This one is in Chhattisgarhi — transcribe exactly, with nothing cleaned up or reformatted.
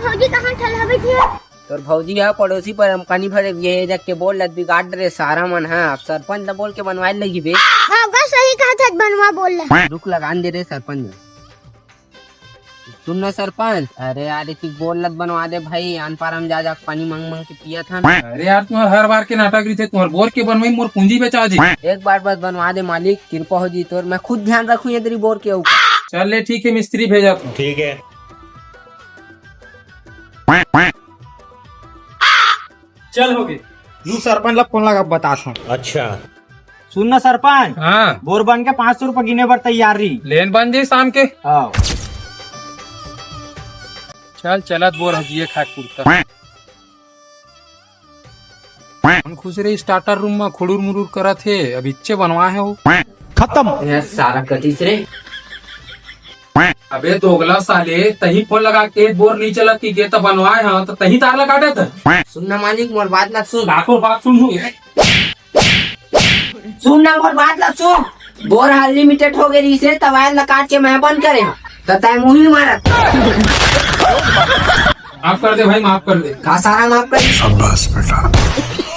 भौजी कहाँ ठलहा बैठी है? तोर भौजी ह पड़ोसी पर हम पानी भरे ये जाके बोर ल बिगाड़ रे सारा मन ह। अब सरपंच ल बोल के बनवाए लगी बे। हाँ गा, सही कहा था, बनवा बोर ल। रुक, लगान दे रे सरपंच। सुन ना सरपंच, अरे यार, एक बोर ल बनवा दे भाई, आन पार हम जा जा पानी मांग मांग के पियत हन। अरे यार, तुम्हार हर बार के नाटक रहिथे, तुम्हार बोर के बनवाई, मोर पूंजी बेचा जी। एक बार बस बनवा दे मालिक, कृपा हो जी तोर, मैं खुद ध्यान रखूं ये तेरी बोर के ऊपर। चल ले, ठीक है, मिस्त्री भेजा तू। ठीक है। चल, हो गए। लू सरपंच ला फोन लगा, बताथंव। अच्छा। सुन ना सरपंच, हाँ। बोर बन के पाँच सौ रुपया गिने बर तैयार रही। लेन बन जाई शाम के। हाँ। चल, चलत बोर हजिए खाए कुर्ता। मन खुश रे, स्टार्टर रूम में खुड़ुर मुड़ुर करत हे, अब इच्चे बनवा है वो। खत्म। ए, सारा कटिस रे। अबे दोगला साले, तही फोन लगा के बोर नहीं चलत कि गे त बनवाए ह, त तही तार लगा देत। सुन ना मालिक, मोर बात ला सुन। आखिर बात सुन लू। सुन ना, मोर बात ला सुन। बोर ह अनलिमिटेड हो गए रहिसे, त वायर ला काट के मैं बंद करे हूँ। त तय मुही मारत। माफ कर दे भाई, माफ कर दे। का सारा माफ कर? शाबाश बेटा।